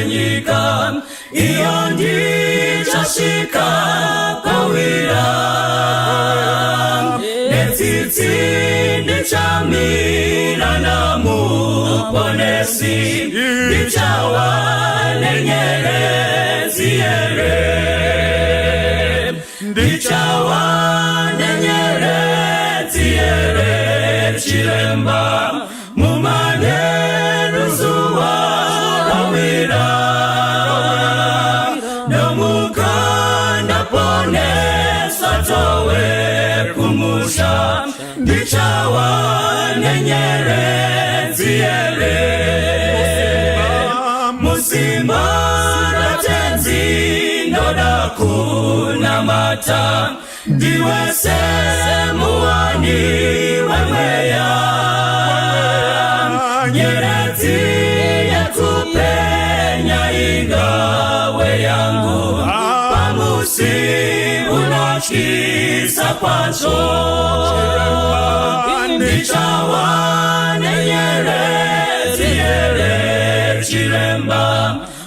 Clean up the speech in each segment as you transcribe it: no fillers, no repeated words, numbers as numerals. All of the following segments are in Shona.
Wenyika iyo ndichasvika kwawira netsitsi ndichamira namuponesi ndichawa nenyeredzi here ndichawa nenyeredzi here chiremba mumanheru zuva rawira ndomuka ndaponeswa towe kumusha ndichawa nenyeredzi here musimba ratenzi ndoda kunamata ndiwe semuwani wemweya nyeredzi yekupenya ingawe yangu pamusi unotyisa kwazvo ndichawa nenyeredzi here chiremba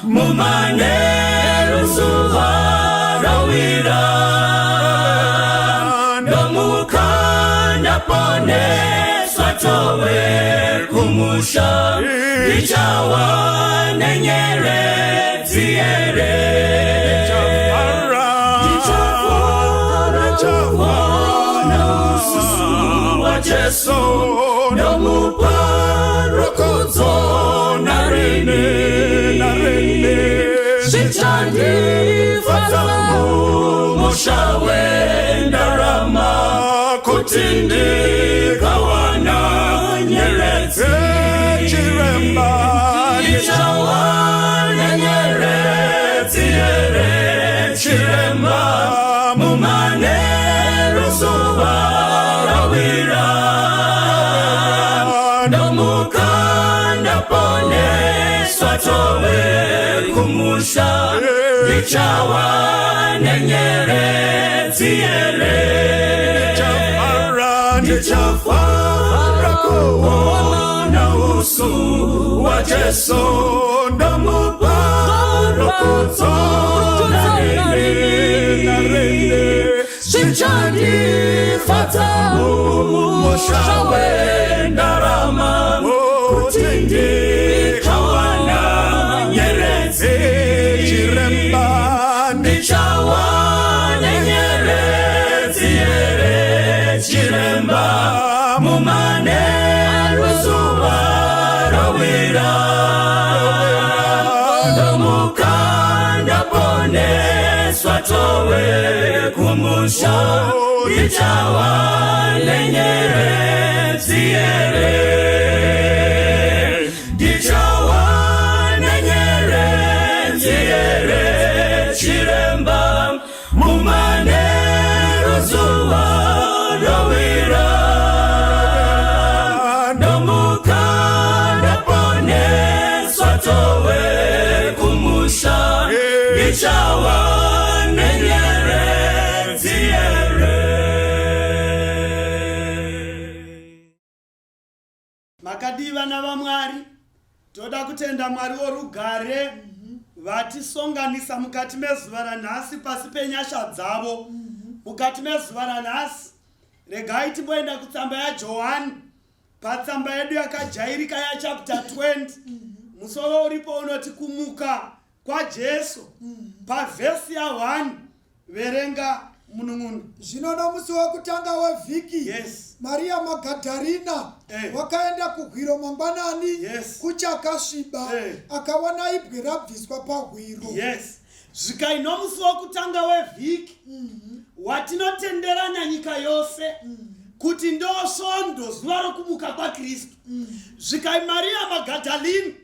mumanheru zuva rawira ndomuka ndaponeswa towe kumusha ndichawa nenyeredzi here ndichafara kuona uso waJesu ndomupa rukudzo narini zvichandifadza mumusha wendarama kuti ndikawana nyeredzi Chiremba ndichawana nyeredzi here chiremba mumanheru zuva rawira ndomuka ndaponeswa towe kumusha ndichawa nenyeredzi here ndichafara kuona uso waJesu ndomupa rukudzo narini zvichandifadza mumusha wendarama kuti ndikawana nyeredzi Chiremba ndichawana nyeredzi here chiremba mumanheru zuva rawira ndomuka ndaponeswa towe kumusha ndichawa nenyeredzi here ndichawa nenyeredzi here chiremba mumanheru zuva rawira ndomuka ndaponeswa towe kumusha ndichawa nenyeredzi here. Makadii vana vaMwari? Toda kutenda Mwari worugare vatisonganisa mukati mezuva ranhasi pasi penyasha dzavo. Mukati mezuva ranhasi, regai timboenda kutsamba yaJohani, patsamba yedu yakajairika yachapter 20. Musoro uripo unoti "Kumuka kwaJesu". Pavhesi ya1, verenga, munun'unu. Zvino nomusi wekutanga wevhiki, Mariya Magadharina wakaenda kuhwiro mangwanani, kuchakasviba, akaona ibwe rabviswa pahwiro. Yes, svikai nomusi wokutanga wevhiki watinotenderana nyika yose kuti ndo Svondo, zuva rokumuka kwaKristu. Svikai Mariya Magadhalini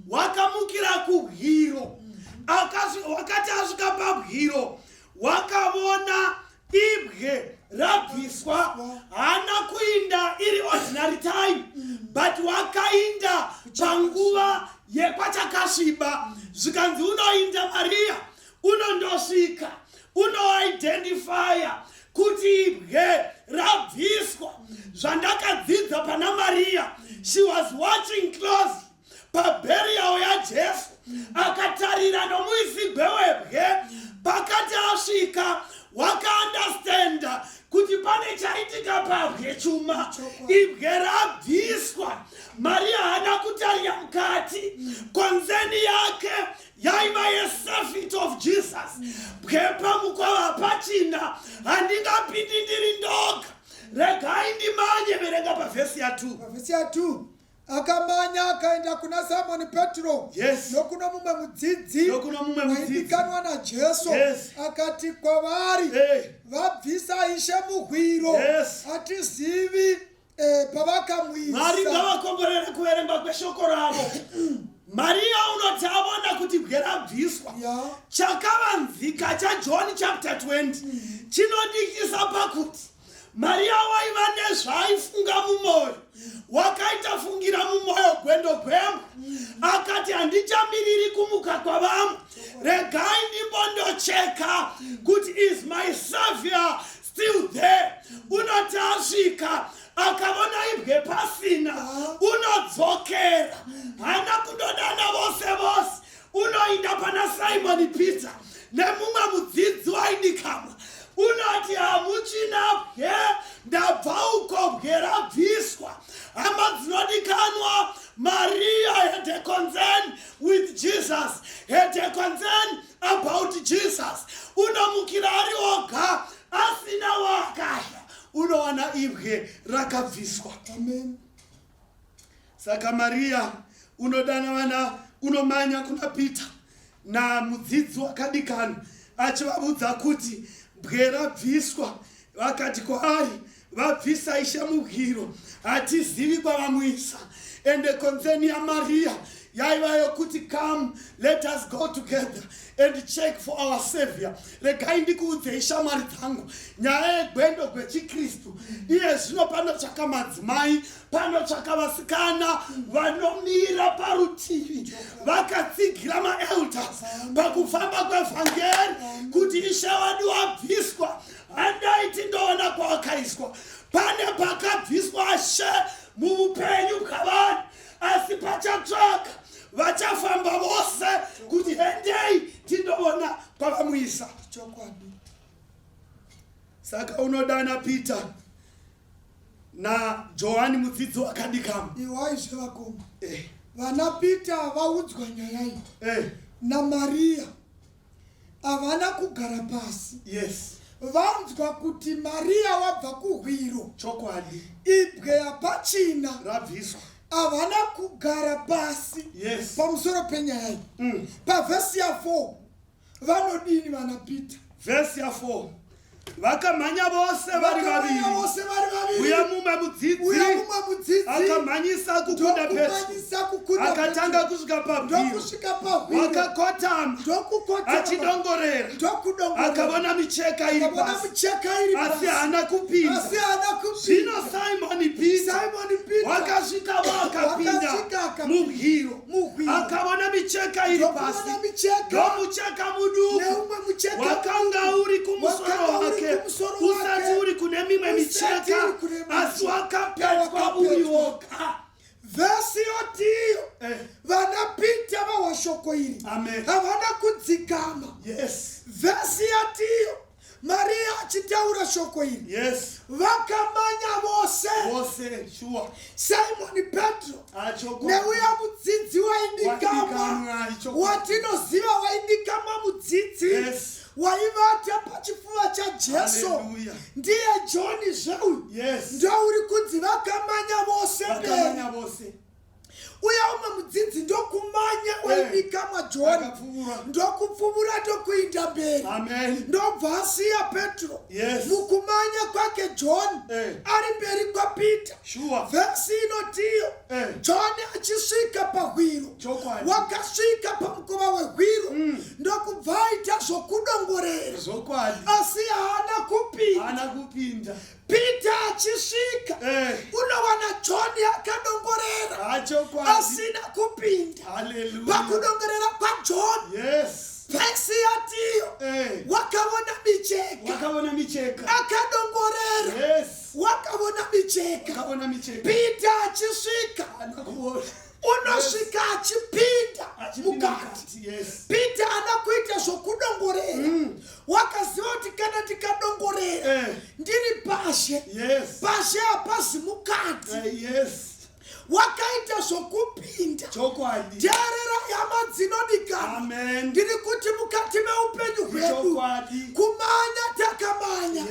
wakamukira kuhwiro. Wakati asvika pabwiro, wakavona ibwe rabviswa. Haana kuinda iri ordinary time, but wakainda panguva yekwachakasviba. Zvikanzi unoinda Mariya, unondosvika, unoidentifya kuti ibwe rabviswa. Zvandakadzidza pana Mariya, she was watching close paburial yaJesu. Akatarira nomuisigwe webwe. Pakati asvika, wakaunderstanda kuti pane chaitika pabwe chuma, ibwe rabviswa. Mariya haana kutarira mukati. Concern yake yaiva yesafety of Jesus. Bwe pamukova pachina, handingapindi ndiri ndoga, regai ndimanye. Verenga pavhesi ya2. Pavhesi ya2, akamanya akaenda kuna Simoni Petro nokuno mumwe mudzidzi Nokuno mumwe mudzidzi. waidikanwa naJesu, akati kwavari, "Vabvisa Ishe muhwiro, hatizivi pavakamuisa." Mwari ngavakomborere kuverengwa kweshoko ravo. Mariya unoti avona kuti bwe rabviswa, chakavanzika chaJohn chapter 20 chinodikisa pakuti Mariya waiva nezvaaifunga mumwoyo, wakaita fungira mumwoyo gwendo gwembwa, akati, "Handichamiriri kumuka kwavamwe, regai ndimbondocheka kuti is my savior still there?" Unoti asvika akavona ibwe pasina, unodzokera, haana kundodana vose vose, unoinda pana Simoni Peter nemumwe mudzidzi waidikamwa. Unoti, "Hamuchina bwe, ndabva uko, bwe rabviswa." Hama dzinodikanwa, Maria had a concern with Jesus, had a concern about Jesus. Unomukira ari oga, asina wakaya, unowana ibwe rakabviswa. Amen. Saka Mariya unodana vana, unomanya kuna Peter namudzidzi wakadikanwa, achivaudza kuti bwe rabviswa. Vakati kwaari, "Vabvisa Ishe mubwiro, hatizivi kwavamuisa." Ende concern yaMariya yaiva yokuti, "Come, let us go together and check for our savior." Regai ndikuudzei, shamwari dzangu, nyaya yegwendo gwechikristu iye zvino panotsvaka madzimai, panotsvaka vasikana vanomira parutivi vakatsigira maelders pakufamba kwevhangeri, kuti Ishe wadu wabviswa, handai tindoona kwawakaiswa. Pane pakabviswa she muupenyu bwavanhu, asi pachatsvaka vachafamba vose kuti hendei tindoona kwavamuisa. Saka unodana Peter naJohani, mudzidzi wakadikama. Iwaizve vakoma, vana Peter vaudzwa nyaya iyi naMariya, havana kugara pasi. Vanzwa kuti Mariya wabva kuhwiro, ibwe hapachina, rabviswa, havana kugara pasi pamusoro penyaya iyi. Pavhesi ya4 vanodini vana Peter? Vhesi ya4, vakamhanya vose vari Vakamhanya vaviri, vose vari vaviri, uye mumwe mudzidzi uye mumwe mudzidzi akamhanyisa kukunda Petro, ndokumhanyisa kukunda akatanga Petro, kusvika pabwiro, ndokusvika pahwiro, wakakotama ndokukotama, achidongorera, ndokudongorera, akavona micheka iri akavona pasi, micheka iri asi pasi, haana kupinda. Asi haana kupinda. Zvino Simoni Peter Simoni Peter wakasvikavo akapinda wakasvika akapinda mubwiro, mubwiro, akavona micheka iri pasi, ndokuona micheka, nomucheka muduku neumwe mucheka wakanga uri kumusoro wakanga uri wake, kumusoro usati wake, uri kune mimwe usati micheka, uri kune mimwe asi micheka. wakapetwa Wakapetwa. uri woga. Vhesi yotiyo, vana Peter vahwa shoko iri, Amen. havana kudzikama. Vhesi yatiyo, Mariya achitaura shoko iri, vakamanya vose, Vose, sure. Simoni Petro Achoko neuya mudzidzi waidikamwa, Waidikamwa, ichokwadi. watinoziva waidikamwa, mudzidzi waivata pachifuva chaJesu, ndiye Johni zveuyu, ndouri kunzi vakamanya vose mberi. Vakamanya vose. Uya umwe mudzidzi ndokumanya, waidikamwa Johni, Akapfuura. ndokupfuvura, ndokuinda mberi, ndobva asiya Petro. Mukumanya kwake John ari mberi kwaPeter. Vhesi inotiyo, John achisvika pahwiro, wakasvika pamukova wehwiro, ndokubva aita zvokudongorera, asi haana kupinda. Haana kupinda. Peter achisvika, unowana John akadongorera, asina kupinda. Pakudongorera kwaJohn, vhesi yatiyo, wakaona micheka. Wakaona micheka. Akadongorera, wakaona micheka. Wakaona micheka. Peter achisvika, Haana kuona. Unosvika achipinda Achipinda. mukati. Peter haana kuita zvokudongorera. Wakaziva kuti kana ndikadongorera ndiri pashe, pashe hapazi mukati. Wakaita zvokupinda. Chokwadi. Teerera, hama dzinodikana. Amen. Ndiri kuti mukati meupenyu hwedu, Chokwadi. kumanya takamanya.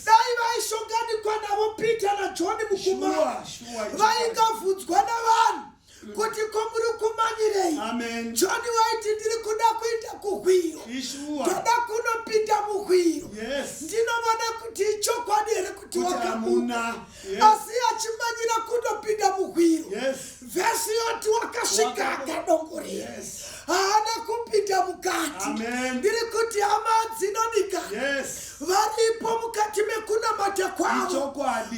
Dai vaishonganikwa navo Peter naJohn mukumanya, vaingabvunzwa navanhu kuti, "Ko muri kumanyirei?" Amen. John waiti, "Ndiri kuda kuita kuhwiro. Ndoda kunopinda muhwiro. Ndinovona kuti ichokwadi here kuti Kuti wakabuda." hamuna. Asi achimanyira kundopinda muhwiro, vhesi yoti wakasvika akadongorera. Haana kupinda mukati. Amen. Ndiri kuti, hama dzinodikana, varipo mukati mekunamata kwavo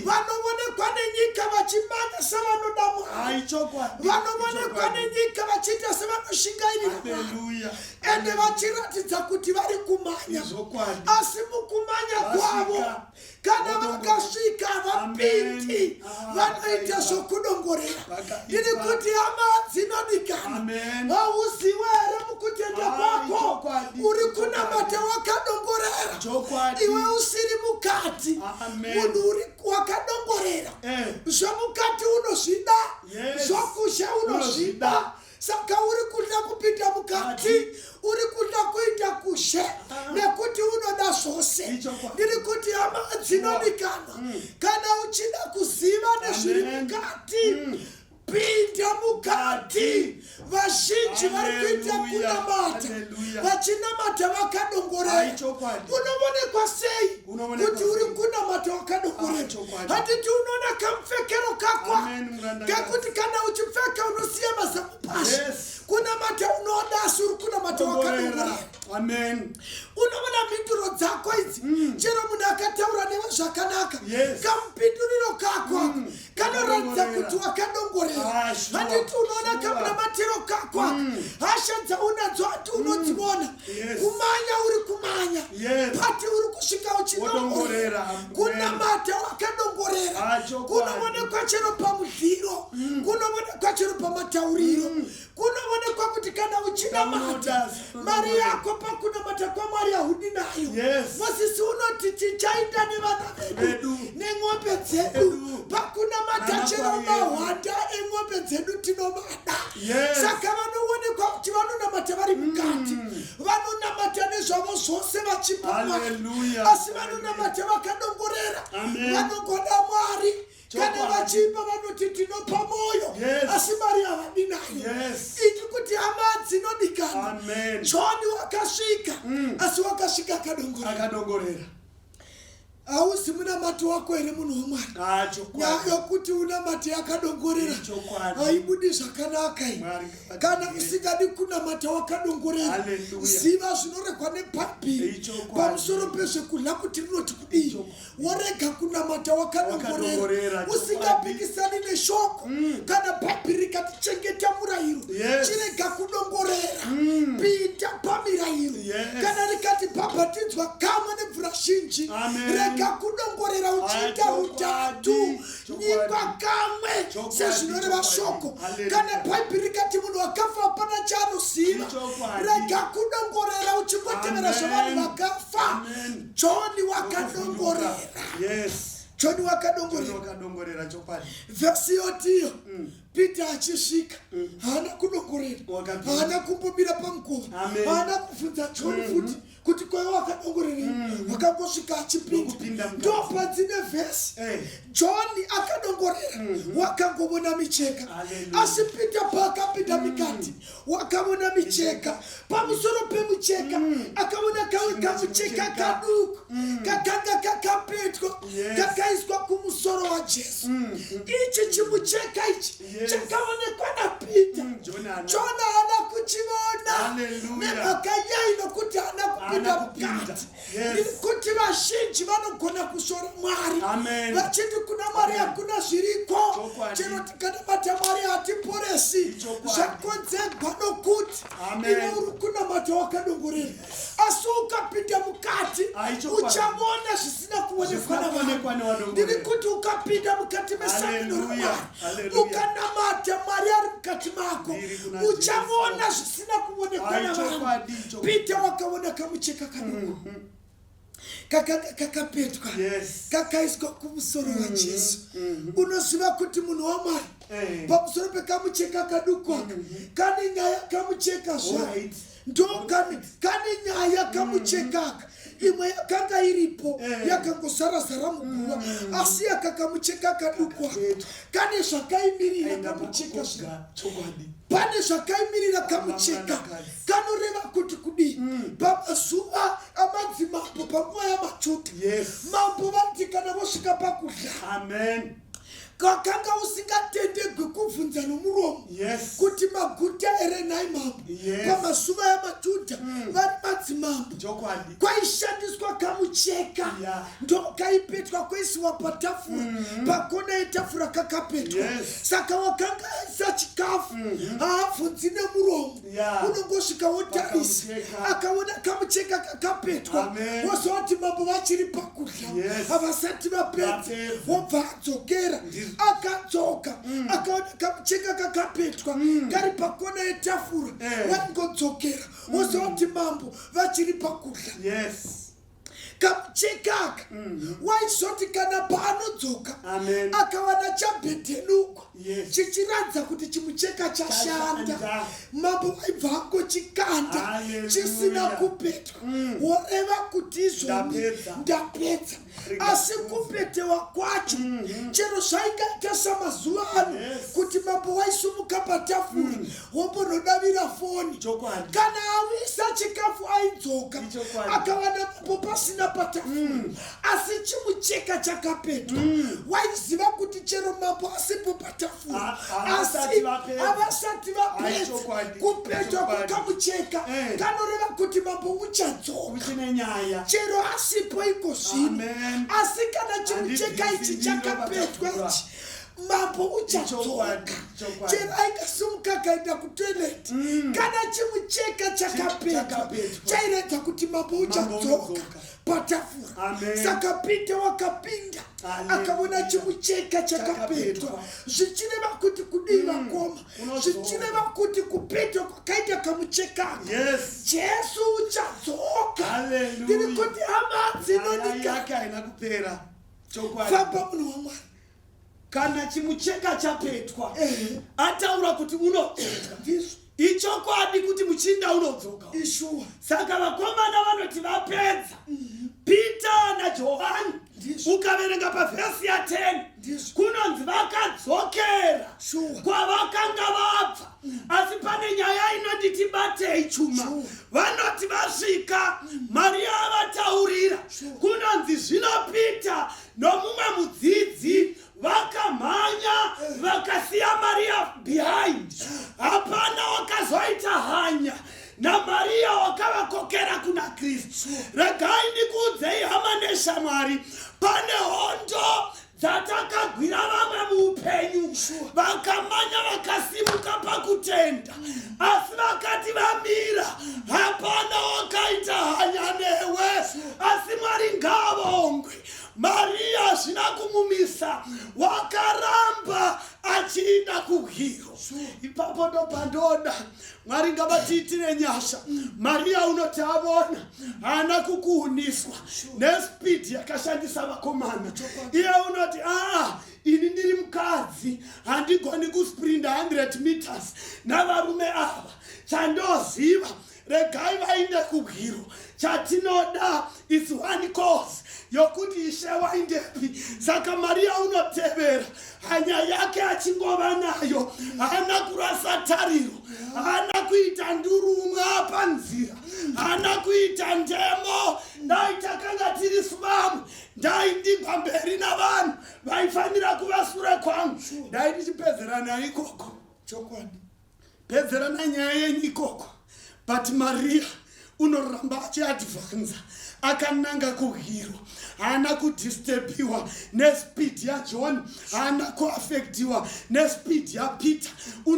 vanoonekwa nenyika vachimanya sevanoda Mwari, Aichokwadi. vanoonekwa nenyika vachiita sevanoshingairira Mwari, ende vachiratidza kuti vari kumanya. Asi mukumanya Vasvika. kwavo, kana Vodongorera. vakasvika, vapindi. Amen. Ah, Vanoita vakaipa. zvokudongorera. Vakaipa. Ndiri kuti, hama dzinodikana, Amen. hauziwe here mukutenda Ah, kwako ichokwadi, uri ichokwadi. kunamata wakadongorera, iwe usiri mukati? Amen. Munhu uri wakadongorera, zvomukati unozvida, zvokusha unozvida. Unozvida. Saka uri kuda kupinda mukati, uri kuda kuita kushe nekuti unoda zvose. Ichokwadi. Ndiri kuti, hama dzinodikana, kana uchida kuziva nezviri Amen. mukati, pinda mukati. Vazhinji vari kuita Hallelujah. kunamata, Hallelujah. vachinamata vakadongorera. Aichokwadi. Unoonekwa sei Unoonekwa kuti uri sei? kunamata wakadongorera? Chokwadi. Handiti unoona kamupfekero kako Amen, murandakadzi. kekuti kana uchipfeka unosiya mazamu pasi? Kunamata unoda, asi uri kunamata wakadongorera. Dongorera. Amen. Unoona mhinduro dzako idzi, chero munhu akataura newe zvakanaka, kamupinduriro kako ako kanoratidza Wakadongorera. kuti wakadongorera. Ah, sure. Handiti unoona kamunamatiro kako ako, hasha dzaunadzo hati unodziona? Kumanya uri kumanya, pati uri kusvika uchidongorera. Wodongorera. Amen. Kunamata wakadongorera Ah, chokwadi. kunoonekwa chero pamudliro, kunoonekwa chero pamatauriro, kunoonekwa kuti kana uchinamata, Unoda, mari yako pakunamata kwaMwari haudi nayo. Mozisi unoti, "Tichaita nevana vedu Vedu. nen'ombe dzedu." Vedu. Pakunamata, Nana chero kwayedu. mahwanda eng'ombe dzedu tinomada. Yes. Saka vanoonekwa kuti vanonamata vari mukati, vanonamata nezvavo zvose vachipa Mwari. Hallelujah. Asi vanonamata vakadongorera Amen. vanongoda Mwari. Kana Chokwadi. vachipa vanoti, "Tinopa mwoyo," asi mari havadi nayo. Iti kuti, hama dzinodikana, Amen. John wakasvika, asi wakasvika akadongorera. Akadongorera. Hauzi munamato wako here, munhu waMwari? Ah, Nyaya chokwadi. yokuti unamate yakadongorera Chokwadi. haibudi zvakanaka iyi. Mwari Kana ngavatirege. usingadi kunamata wakadongorera, Hallelujah. ziva zvinoregwa neBhaibheri Ichokwadi. pamusoro pezvekudya kuti rinoti kudii, worega kunamata wakadongorera, Wakadongorera, chokwadi. usingapikisani neshoko. Kana Bhaibheri rikati chengeta murayiro, chirega kudongorera, pinda pamirayiro. Kana rikati bhabhatidzwa kamwe nemvura zhinji, Amen. rega kudongorera uchiita Ah, chokwadi. utatu. Chokwadi. Nyikwa kamwe Chokwadi, sezvinoreva chokwadi. shoko. Hallelujah. Kana Bhaibheri rikati munhu wakafa hapana chaanoziva, Ichokwadi. rega kudongorera uchingotevera Amen. zvavanhu vakafa. Amen. Johni wakadongorera. Johni wakadongorera. Wakadongorera, chokwadi. Vhesi yotiyo, Peter achisvika haana kudongorera. Wakapinda. Haana kumbomira pamukova. Amen. Haana kubvunza John futi kuti, "Kwaiva wakadongorerei?" Wakangosvika achipinda. Nokupinda mukati. Ndopadzine vhesi. John akadongorera, wakangovona micheka. Hallelujah. Asi Peter paakapinda mikati, wakaona micheka. Pamusoro pemucheka akaona kamwe kamucheka chimucheka. kaduku kakanga kakapetwa, kakaiswa kumusoro waJesu. Ichi chimucheka ichi chakaonekwa naPeter. John haana- John haana kuchiona. Hallelujah. Nemhaka yai? Nokuti haana kupinda Haana kupinda. mukati. Yes. Kuti vazhinji vanogona kusora Mwari Amen. vachiti kuna Mwari hakuna zviriko, Chokwadi. chero tikanamata Mwari hatiporesi. Chokwadi. Zvakonzegwa nokuti Amen. iwe uri kunamata wakadongorera, asi ukapinda mukati Ai, chokwadi. uchaona zvisina kuonekwa Zvisina navanhu. kuonekwa nevanhu. Ndiri kuti ukapinda mukati mesangano Hallelujah. raMwari, Hallelujah. ukanamata, Mwari ari mukati. mukati mako Mbiri kuna uchaona zvisina kuonekwa Ai, navanhu. chokwadi, chokwadi. Peter wakaona kamucheka kaduku kakanga kakapetwa, kakaiswa kumusoro waJesu. Unoziva kuti munhu waMwari, pamusoro pekamucheka kaduku aka kane nyaya. Kamucheka zva ndo kane nyaya kamucheka aka. Imwe yakanga iripo yakangozara-zara muguva, asi yaka kamucheka kaduku aka kane zvakaimirira. Aenda Kamucheka zva makoga, chokwadi. Pane zvakaimirira kamucheka. Mwanakadzi. Kanoreva kuti kudii? Pamazuva amadzimambo, panguva yamaJudha, mambo vati kana vosvika pakudya, Amen. kakanga usingatendegwi kubvunza nomuromo kuti maguta here nhai mambo. Pamazuva yamaJudha vari madzimambo, kwaishandiswa kamucheka. Ndo kaipetwa koisiwa patafura, pakona yetafura kakapetwa. Saka wakanga aisa chikafu haabvunzi nemuromo. Unongosvika wotarisa. Pakamucheka. Akaona kamucheka kakapetwa, wozoti mambo vachiri pakudya, havasati vapedza. Vapedza. Wobva adzokera. Akadzoka, akaona kamucheka kakapetwa kari pakona yetafura. Waingodzokera, wozoti mambo vachiri pakudya. Kamuchekaka waizoti kana paanodzoka, akawana chabhedhenukwa, chichiratidza kuti chimucheka chashanda, Chashanda. mambo waibva angochikanda chisina kupetwa, woreva kuti izvoni Ndapedza. ndapedza. Rega Asi kupetewa kwacho, chero zvaingaita samazuva ano, kuti mambo waisumuka patafura wombonodavira foni, kana awisa chikafu aidzoka, akawana mambo pasina patafura asi chimucheka chakapetwa, waiziva kuti chero mambo asipo patafura, Havasati asi vapedza. havasati Ai, vapedza. Kupetwa kwakamucheka kanoreva kuti mambo uchadzoka Uchine nyaya. chero asipo iko zvino. Asi kana chimucheka ichi Handibvisi chakapetwa ndiro. ichi, mambo uchadzoka. Chokwadi, chokwadi. Chero aingasumuka akaenda kutoilet, kana chimucheka chakapetwa, Chakapetwa. chairedza kuti mambo uchadzoka unodzoka. patafura. Saka Peter wakapinda, akaona chimucheka chakapetwa, Chakapetwa. zvichireva kuti kudii, vakoma? Unodzoka. Zvichireva kuti kupetwa kwakaita kamuchekaka, Jesu uchadzoka. Ndiri kuti hama Nyaya dzinodika, yake haina kupera, chokwadi. Famba, munhu waMwari. Kana chimucheka chapetwa, ataura kuti unodzoka. Ndizvo. Ichokwadi kuti muchinda unodzoka. Ishuwa. Saka vakomana vanoti vapedza, Peter naJohani, ukaverenga pavhesi ya10, kunonzi vakadzokera kwavakanga vabva. Asi pane nyaya inonditi batei chuma. Vanoti vasvika, Mariya avataurira, kunonzi zvino Peter nomumwe mudzidzi vakamhanya vakasiya Mariya behind. Hapana wakazoita hanya naMariya wakavakokera kuna Kristu. Regai ndikuudzei, hama neshamwari, pane hondo dzatakagwira vamwe muupenyu. Vakamanya, vakasimuka pakutenda, asi vakati vamira, hapana wakaita hanya newe. Asi Mwari ngavongwe, Mariya hazvina kumumisa, wakaramba achiinda kubwiro. Ipapo ndopandoda Mwari ngavatiitire nyasha. Mariya unoti avona, haana kukuuniswa nespeed yakashandisa vakomana. Iye unoti, aa, ini ndiri mukadzi, handigoni kusprinda 100 meters navarume ava. Chandoziva, regai vainde kubwiro. Chatinoda is one cause, yokuti Ishe waindepi. Saka Mariya unotevera, hanya yake achingova nayo. Haana kurasa tariro, haana kuita ndurumwa panzira, haana kuita ndemo. Dai takanga tiri vamwe, ndaindigwa mberi navanhu vaifanira kuva sure kwangu, ndai ndichipedzerana ikoko. Pedzerana nyaya yenyu ikoko. But Mariya unoramba achiadvanza, akananga kubwiro. Haana kudisturbiwa nespeed yaJohn, haana kuaffectiwa nespeed yaPeter.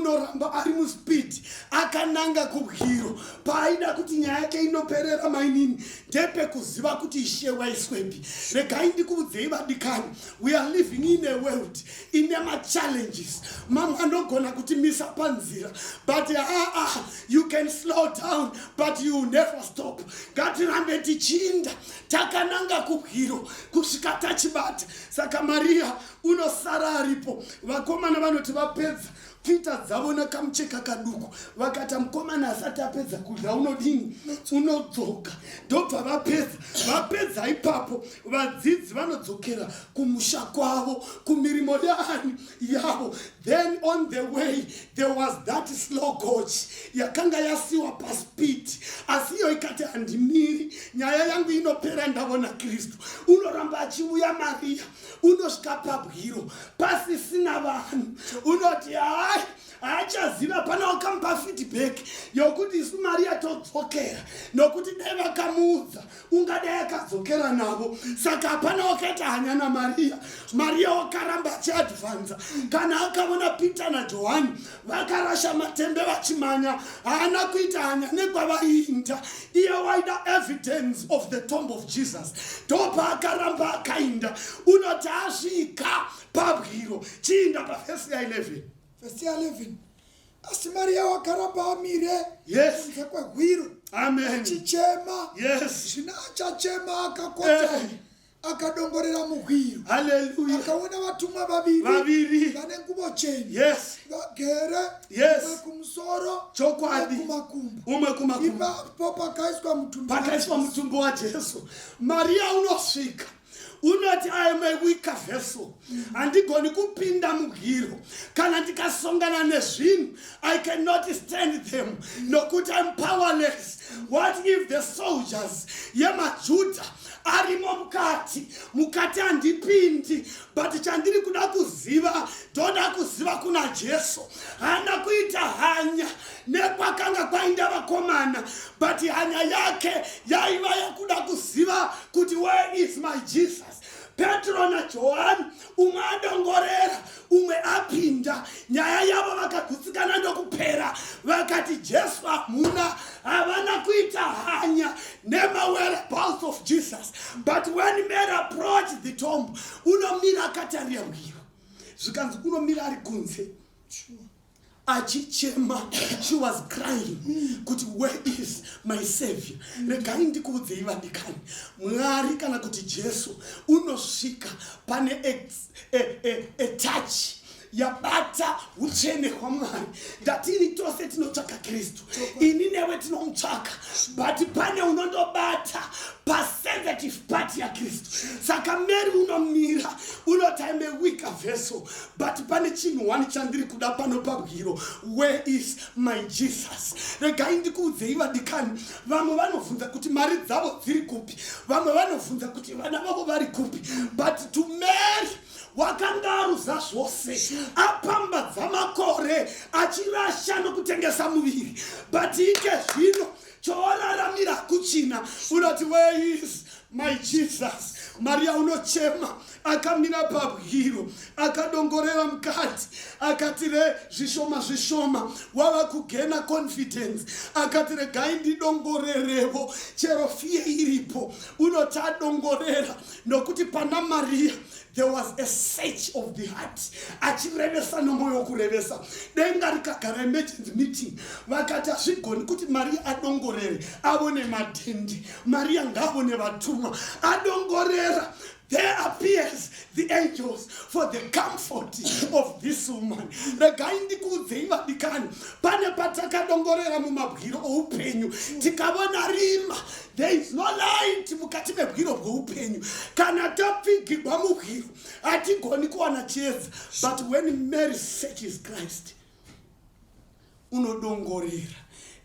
Unoramba ari muspeed akananga kubwiro. Paaida kuti nyaya yake inoperera, mainini, ndepekuziva kuti Ishe waiswepi. Regai ndikuudzei, vadikani, we are living in a world ine machallenges. Mamwe anogona kutimisa panzira, but aa, you can slow down, but you never stop. Ngatirambe tichiinda takananga kubwiro kusvika tachibata. Saka Mariya unosara aripo. Vakomana vanoti vapedza kuita dzavo nakamucheka kaduku, vakati mukomana asati apedza kudya unodini? Unodzoka. Ndobva vapedza. Vapedza ipapo, vadzidzi vanodzokera kumusha kwavo, kumirimo yaani yavo. Then on the way there was that slow coach yakanga yasiwa paspeed, asi iyo ikati, "Handimiri, nyaya yangu inopera ndavona Kristu." Unoramba achiuya. Mariya unosvika pabwiro pasisina vanhu. Unoti hai, haachaziva. Pana wakamupa feedback yokuti isu Mariya todzokera, nokuti dai vakamuudza ungadai akadzokera navo. Saka hapana wakaita hanya naMariya. Mariya wakaramba achiadvanza. Kana akaona Peter naJohani vakarasha matembe vachimanya, haana kuita hanya nekwavaiinda. Iye waida evidence of the tomb of Jesus. Ndopaakaramba akainda. Unoti asvika pabwiro, chiinda pavhesi ya11. Vhesi ya11: Asi Mariya wakaramba amire kunze kwehwiro, achichema. Zvino achachema, akakotama, akadongorera muhwiro, akaona vatumwa vaviri Vaviri. vane nguvo chena, vagere, umwe kumusoro, umwe kumakumbo, Umwe kumakumbo, ipapo pakaiswa mutumbi pakaiswa waJesu. Mutumbi waJesu. Mariya unosvika, unoti, "I am a weaker vessel, handigoni kupinda mubwiro. Kana ndikasongana nezvinhu, I cannot stand them, nokuti I'm powerless. What if the soldiers yemaJudha arimo mukati? Mukati handipindi, but chandiri kuda kuziva, ndoda kuziva kuna Jesu." Haana kuita hanya nekwakanga kwainda vakomana, but hanya yake yaiva yakuda kuziva kuti, "Where is my Jesus?" Petro naJohani, umwe adongorera, umwe apinda. Nyaya yavo vakagutsikana ndokupera. Vakati Jesu hamuna. Havana kuita hanya nemawhereabouts of Jesus. But when Mary approached the tomb, unomira akatarira bwiro. Zvikanzi unomira ari kunze achichema. She was crying kuti, "Where is my savior?" Regai ndikuudzei, vadikani, Mwari kana kuti Jesu unosvika pane a touch yabata utsvene hwaMwari. Ndatini, tose tinotsvaka Kristu, ini newe tinomutsvaka, but pane unondobata pasensitive part yaKristu. Saka Mary unomira, unoti, "I'm a weaker vessel, but pane chinhu one chandiri kuda pano pabwiro. Where is my Jesus?" Regai ndikuudzei, vadikani, vamwe vanobvunza kuti mari dzavo dziri kupi, vamwe vanobvunza kuti vana vavo vari kupi, but to Mary wakanga aruza zvose, apambadza makore achirasha nokutengesa muviri, but ike zvino chooraramira kuchina. Unoti, "Where is my Jesus?" Mariya unochema akamira pabwiro, akadongorera mukati. Akati re zvishoma zvishoma wava kugaina confidence. Akati, "Regai ndidongorerevo, chero fear iripo." Unoti adongorera, nokuti pana Mariya there was a search of the heart, achirevesa nomwoyo wokurevesa. Denga rikagara emergency meeting, vakati hazvigoni kuti Mariya adongorere avone madhende. Mariya ngaavone vatumwa. Adongorera, there appears the angels for the comfort of this woman. Regai ndikuudzei, vadikani, pane patakadongorera mumabwiro oupenyu tikavona rima. There is no light mukati mebwiro bweupenyu. Kana tapfigirwa mubwiro, hatigoni kuwana chiedza. But when Mary searches Christ, unodongorera.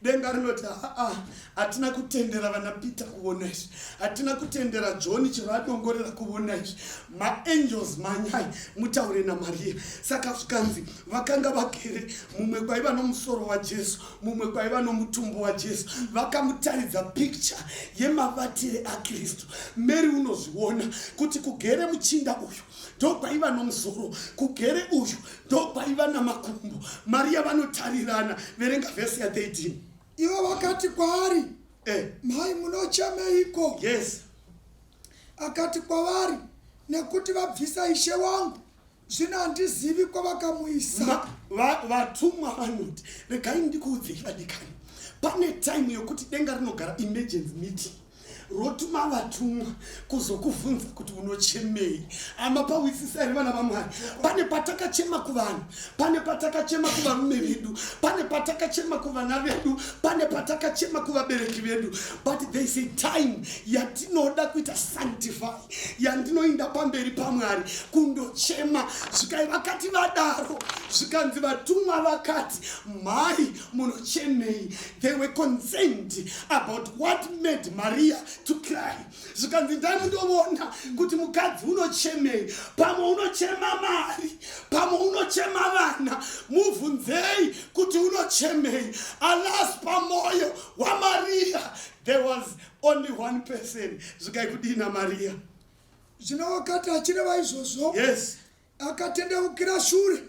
Denga rinoti haa, hatina kutendera vana Peter kuona izvi, hatina kutendera John chero adongorera kuona izvi. Maangels manyai mutaure naMaria. Saka zvikanzi vakanga vagere, mumwe kwaiva nomusoro waJesu, mumwe kwaiva nomutumbu waJesu. Vakamutaridza picture yemavatire aKristu. Mary unozviona kuti kugere muchinda uyu ndokwaiva nomusoro, kugere uyu ndokwaiva namakumbo. Mariya vanotarirana. Verenga vhesi ya 13. Ivo vakati kwaari, Mhai, munochemeiko? Yes. Akati kwavari, Nekuti vabvisa Ishe wangu, zvino handizivi kwavakamuisa. Vatumwa vanoti, regai ndikuudzei vadikani, pane time yokuti denga rinogara emergency meeting, rotuma vatumwa kuzokuvhunza kuti unochemei. Ama pawisisa here vana vaMwari? Pane patakachema kuvanhu, pane patakachema kuvarume vedu, pane patakachema kuvana vedu, pane patakachema kuvabereki vedu, but there is a time yatinoda kuita sanctify, yandinoinda pamberi paMwari kundochema. Zvikai vakati vadaro, zvikanzi vatumwa vakati, mhai munochemei? They were concerned about what made Maria to cry. Zvikanzi ndai mundoona kuti mukadzi unochemei. Pamwe unochema mari, pamwe unochema vana, mubvunzei kuti unochemei. Alas, pamoyo waMaria there was only one person. Zvikai kudii naMaria? Zvino wakati achireva izvozvo, akatendeukira shure,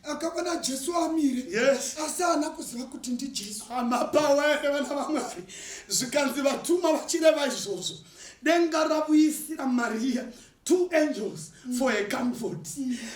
akaona Jesu amire, asi haana kuziva kuti ndiJesu. Amapawa here vana vaMwari? Zvikanzi vatumwa vachireva izvozvo, denga ravuyisira Maria two angels for a comfort,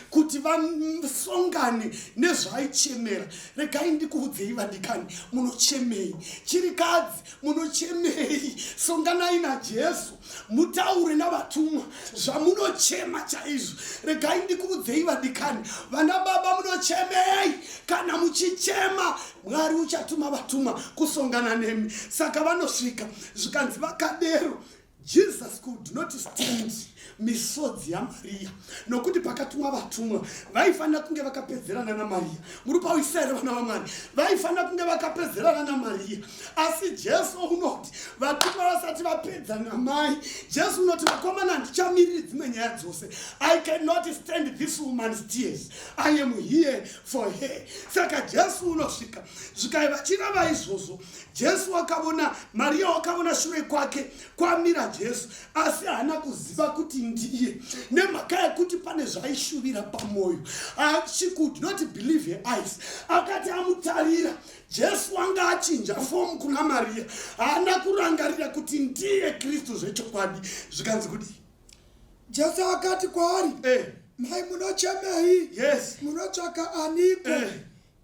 kuti vasongane nezvaaichemera. Regai ndikuudzei vadikani, munochemei? Chirikadzi, munochemei? Songanai naJesu, mutaure navatumwa zvamunochema chaizvo. Regai ndikuudzei vadikani, vana baba munochemei? Kana muchichema, Mwari uchatuma vatumwa kusongana nemi. Saka vanosvika, zvikanzi vakadero, Jesus could not stand misodzi yaMariya, nokuti pakatumwa vatumwa vaifanira kunge vakapedzerana naMariya. Muri pawisisa here vana vaMwari? Vaifanira kunge vakapedzerana naMariya, asi Jesu unoti vatumwa vasati vapedza namai, Jesu unoti, vakomana, handichamiriri dzimwe nyaya dzose. I cannot stand this woman's tears. I am here for her. Saka Jesu unosvika, zvikai vachirava izvozvo, Jesu wakavona Mariya, wakavona shure kwake kwamira Jesu, asi haana kuziva kuti ndiye, nemhaka yekuti pane zvaishuvira pamwoyo. She could not believe her eyes. Akati amutarira, Jesu wanga achinja fomu kuna Mariya. Haana kurangarira kuti ndiye Kristu zvechokwadi. Zvikanzi kudii? Jesu akati kwaari, Mai, munochemei? Munotsvaka aniko?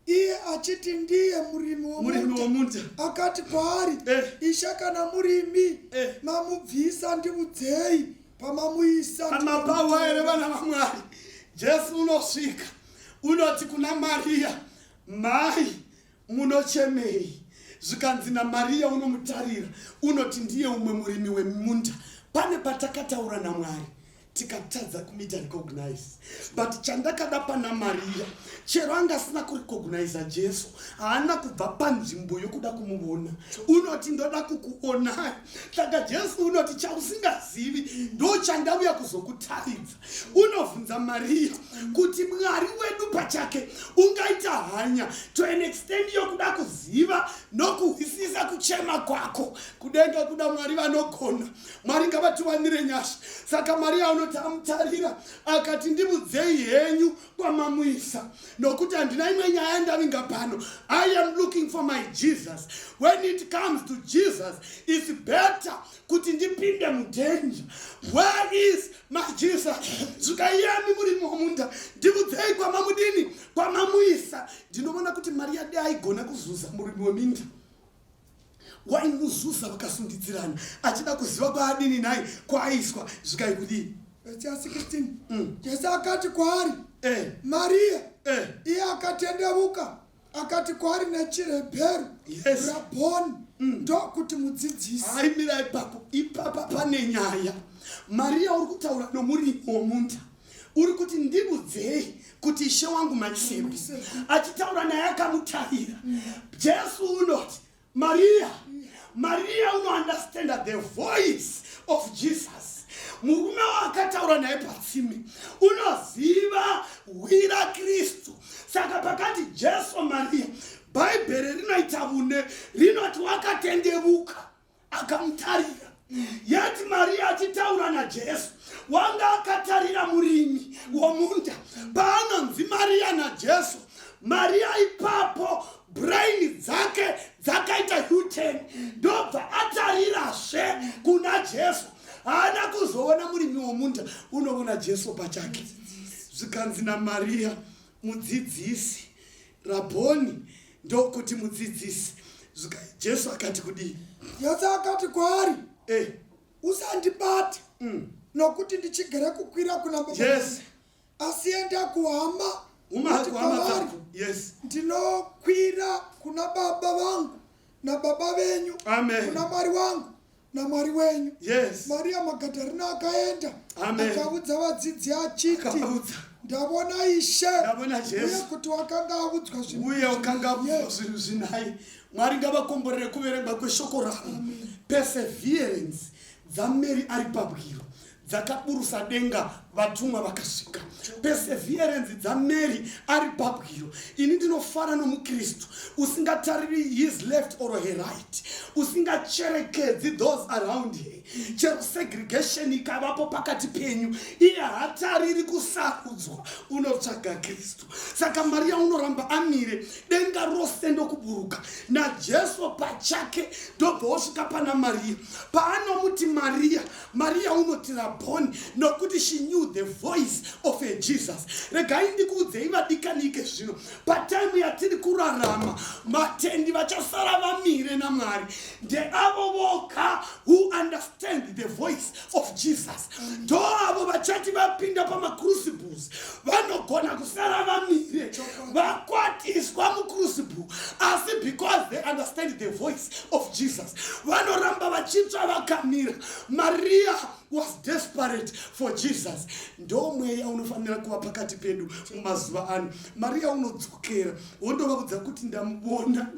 Iye achiti ndiye murimi Murimi womunda. Akati kwaari, Ishe, kana murimi mamubvisa, ndiudzei pamamuisa. Amapawa here vana vaMwari? Jesu unosvika, unoti kuna Mariya, mhai, munochemei? Zvikanzi naMariya unomutarira, unoti ndiye umwe murimi wemunda. Pane patakataura naMwari tikatadza kumuita recognize, but chandakada pana Mariya, chero anga asina kurecogniza Jesu, haana kubva panzvimbo yokuda kumuvona. Unoti, ndoda kukuonai. Saka Jesu unoti, chausingazivi ndo chandauya kuzokutaridza. Unovhunza Mariya kuti Mwari wedu pachake ungaita hanya to an extent yokuda kuziva nokuhwisisa kuchema kwako. Kudenga kuda Mwari vanogona. Mwari ngavatiwanire nyasha. Saka Mariya unoti amutarira, akati, ndimudzei henyu kwamamuisa, nokuti handina imwe nyaya yandavinga pano. I am looking for my Jesus. When it comes to Jesus, it's better kuti ndipinde mudanger. Where is my Jesus? Zvikaiyami muri mumunda, ndimudzei kwamamudini, kwamamuisa. Ndinoona kuti Mariya dai aigona kuzuza murimi weminda, waimuzuza vakasundidzirana, achida kuziva kwaadini nhai, kwaaiswa. Zvikai kudii? Verse ya 16. Jesu akati kwaari, Mariya. Iye akatendeuka, akati kwaari nechihebheru, Rabhoni, ndokuti mudzidzisi. Aimira ipapo. Ipapa pane nyaya. Mariya uri kutaura nomurimi womunda, uri kuti, ndibudzei kuti Ishe wangu maisepi. Achitaura naye akamutarira, Jesu unoti, Maria, Maria unounderstanda the voice of Jesus. Murume waakataura naye patsime unoziva hwi raKristu. Saka pakati Jesu Maria, Bhaibheri rinoita vune rinoti wakatendevuka akamutarira. Yet Maria achitaura naJesu wanga akatarira murimi womunda. Paanonzi Maria naJesu, Maria ipapo brain dzake dzakaita U-turn, ndobva atarirazve kuna Jesu. Haana kuzoona murimi womunda, unoona Jesu pachake. Zvikanzi naMaria, mudzidzisi, Rabhoni, ndokuti mudzidzisi. Jesu akati kudii? Jesu akati kwaari, usandibata, nokuti ndichigere kukwira kuna Baba. Asi enda kuhama, uti kwavari, ndinokwira kuna Baba vangu naBaba venyu, kuna Mwari wangu naMwari wenyu. Maria Magadharina akaenda akaudza vadzidzi achiti, ndavona Ishe, uye kuti wakanga audzwa zvinhu uye wakanga audzwa zvinhu zvinai. Mwari ngavakomborere kuverengwa kweshoko ravo. Perseverance dzaMary ari pabwiro dzakaburusa denga, vatumwa vakasvika. Perseverance dzaMary ari pabwiro. Ini ndinofara nomuKristu usingatariri his left or her right, usingacherekedzi those around her. Chero segregation ikavapo pakati penyu, iye haatariri kusarudzwa, unotsvaga Kristu. Saka Mariya unoramba amire, denga rose ndokuburuka naJesu pachake, ndobva wosvika pana Mariya. Paanomuti Mariya, Mariya unoti Rabhoni, nokuti she knew the voice of a Jesus. Regai ndikuudzei vadikanike, zvino pataimu yatiri kurarama, vatendi vachasara vamire naMwari ndeavo voga who understand the voice of Jesus. Ndoavo vachati vapinda pamacrucibles vanogona kusara vamire, vakwatiswa mucrucible, asi because they understand the voice of Jesus, vanoramba vachitsva vakamira. Maria was desperate for Jesus. Ndo mweya unofanira kuva pakati pedu mumazuva ano. Maria unodzokera wondovaudza kuti ndamuvona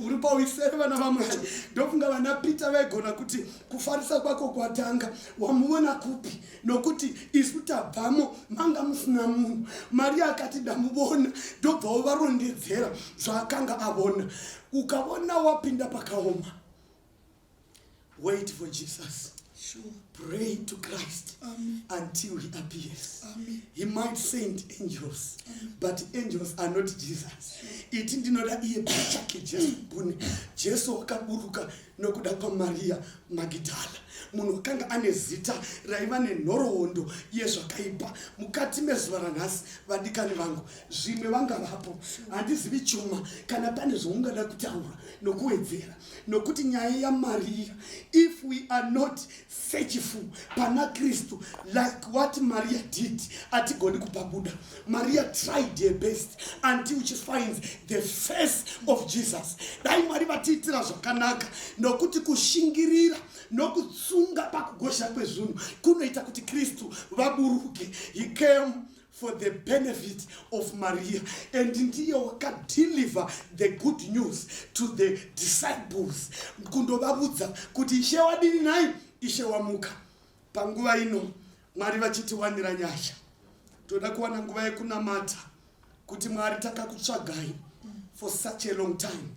uri pauisere vana vaMwari. Ndofunga vana Peter vaigona kuti, kufarisa kwako kwatanga, wamuona kupi? Nokuti isu tabvamo manga musina munhu. Maria akati, ndamuvona. Ndobvawo varondedzera zvaakanga avona. Ukavona wapinda pakaoma, wait for Jesus. Pray to Christ. Amen. Until he appears. Amen. He might send angels. Amen. But angels are not Jesus. Iti ndinoda iye pachake Jesu bune. Jesu wakaburuka nokuda kwaMaria Magidala, munhu wakanga ane zita raiva nenhoroondo yezvakaipa. Mukati mezuva ranhasi, vadikani vangu, zvimwe vangavapo, handizivi chuma kana pane zvaungada kutaura nokuwedzera, nokuti nyaya yaMaria, if we are not searchful pana Kristu like what Maria did, hatigoni kupabuda. Maria tried her best until she finds the face of Jesus. Dai Mwari vatiitira zvakanaka, nokuti kushingirira nokutsunga pakugosha kwezvinhu kunoita kuti Kristu vaburuke. He came for the benefit of Maria, and ndiye wakadeliver the good news to the disciples, kundovavudza kuti Ishe wadini nai, Ishe wamuka. Panguva ino Mwari vachitiwanira nyasha, toda kuwana nguva yekunamata kuti Mwari, takakutsvagai for such a long time.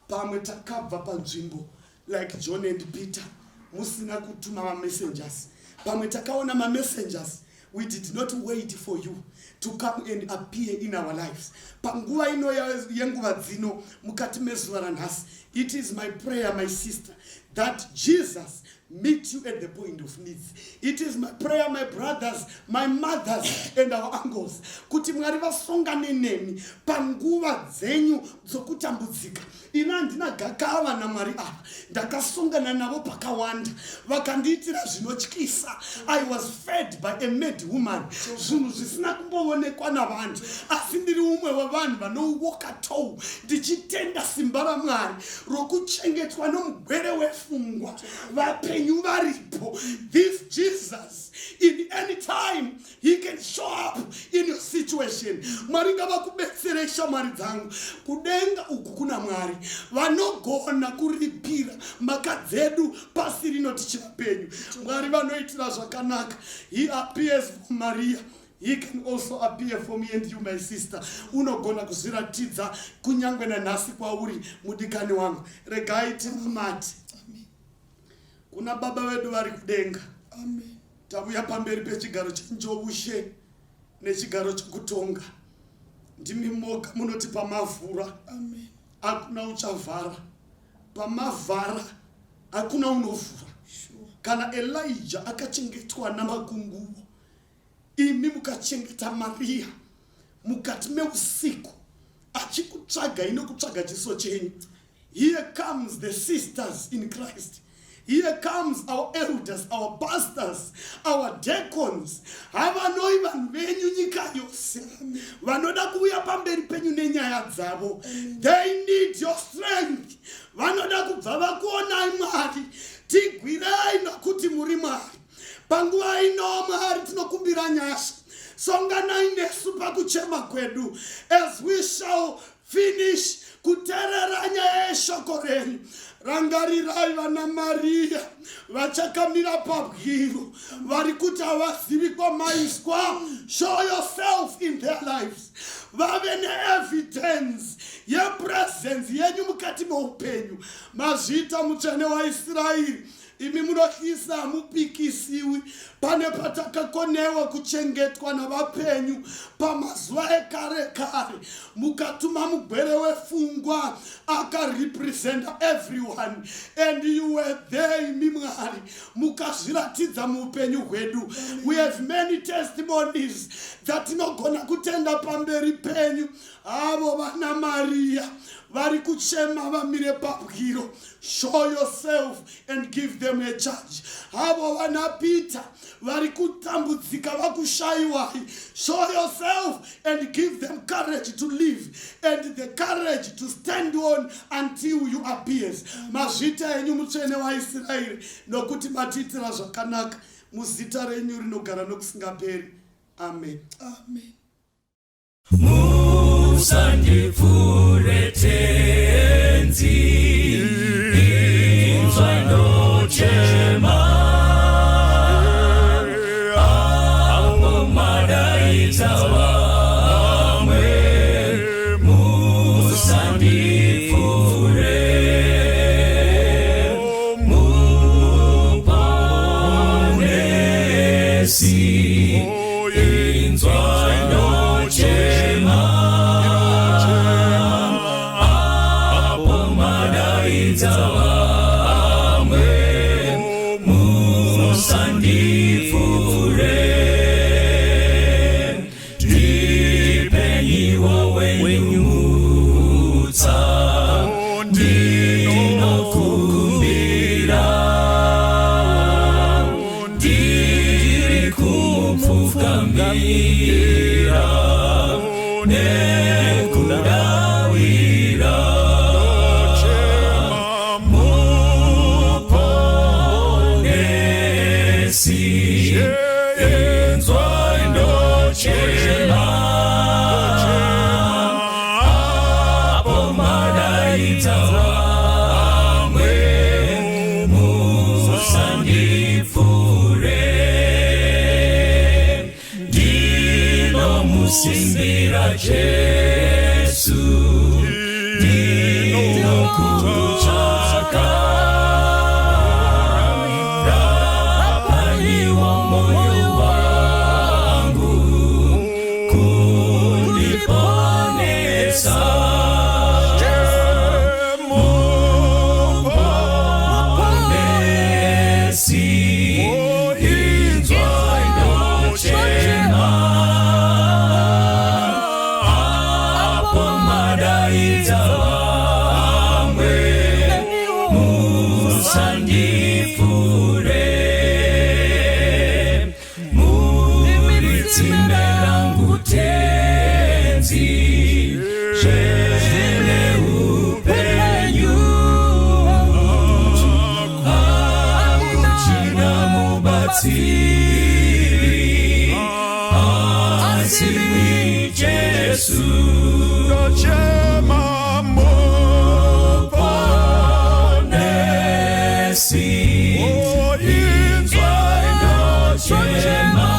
Pamwe takabva panzvimbo like John and Peter, musina kutuma mamessengers. Pamwe takaona mamessengers, we did not wait for you to come and appear in our lives. Panguva ino yenguva dzino, mukati mezuva ranhasi, it is my prayer, my sister, that Jesus meet you at the point of needs. It is my prayer, my brothers, my mothers and our uncles, kuti Mwari vasongane nemi panguva dzenyu dzokutambudzika. Ini handina gakava naMwari ava, ndakasongana navo pakawanda, vakandiitira zvinotyisa. I was fed by a mad woman, zvinhu zvisina kumboonekwa navanhu, asi ndiri umwe wevanhu vanowalka tall ndichitenda simba raMwari rokuchengetwa nomugwere wefa. wefungwa vapenyu varipo. This Jesus, in any time he can show up in your situation. Mwari ngavakubetserei, shamwari dzangu. Kudenga uku kuna Mwari vanogona kuripira mhaka dzedu pasi rino tichivapenyu. Mwari vanoitira zvakanaka. He appears for Maria, he can also appear for me and you, my sister. Unogona kuzviratidza kunyange nanhasi kwauri, mudikani wangu. Regai tinamate kuna Baba vedu vari kudenga. Amen. Tavuya pamberi pechigaro chenjoushe nechigaro chokutonga. Ndimi moga munoti pamavhura Amen. hakuna uchavhara, pamavhara hakuna unovhura. Kana Elijah akachengetwa namakunguo, imi mukachengeta Mariya mukati meusiku achikutsvagai nokutsvaga chiso chenyu. Here comes the sisters in Christ. Here comes our elders, our pastors, our deacons. Havanoi vanhu venyu, nyika yose vanoda kuuya pamberi penyu nenyaya dzavo. They need your strength. Vanoda kubva vakuonai. Mwari, tigwirei, nokuti muri Mwari. Panguva ino, Mwari, tinokumbira nyasha. Songanai nesu pakuchema kwedu as we shall finish kuteerera nyaya yeshoko renyu. Rangarirai vana Mariya vachakamira pabwiro, vari kuti havazivi kwamaiswa. Show yourself in their lives. Vave neevidence yepresence yenyu mukati meupenyu. Mazviita, Mutsvene waIsraeri. Imi munohlisa, hamupikisiwi. Pane patakakonewa kuchengetwa navapenyu pamazuva ekare kare, mukatuma mugwere wefungwa akarepresenta everyone, and you were there. Imi Mwari mukazviratidza muupenyu hwedu. We have many testimonies dzatinogona kutenda pamberi penyu. Avo vana Mariya vari kuchema vamire pabwiro, show yourself and give them a charge. Avo vana Peter vari kutambudzika vakushayiwai, show yourself and give them courage to live and the courage to stand on until you appears. Mazvita enyu, Mutsvene waIsraeri, nokuti matiitira zvakanaka. Muzita renyu rinogara nokusingaperi, amen. Amen. Musandipfuure, Tenzi, inzwai ndochema apo madaidza vamwe. Musandipfuure, Muponesi, inzwai ndochema apo madaidza vamwe. Musandipfuure, ndipenyiwo wenyu mutsa, ndinokumbira. Ndiri kumupfukamira nekudawira. Muponesi, inzwai ndochema apo madaidza vamwe. Musandipfuure, ndinomusimbira Jesu, ndinokutsvaka. Rapaiwo moyo wangu kundiponesa. Muponesi, inzwai ndochema apo madaidza vamwe. Mubatsiri asi Jesu Ndochema Muponesi Oh, inzwai ndochema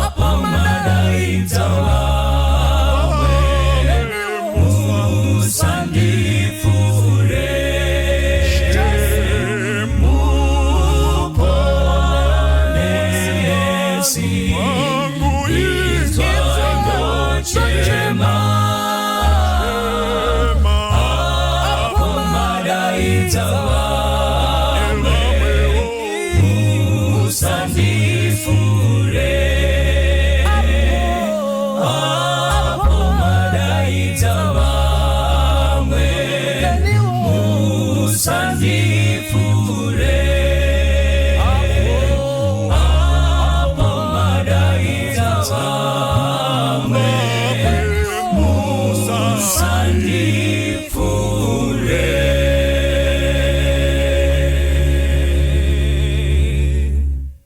apo madaidza vamwe musandipfuure Muponesi wangu inzwai ndochema apo madaidza vamwe musandipfuure apo madaidza vamwe musandipfuure.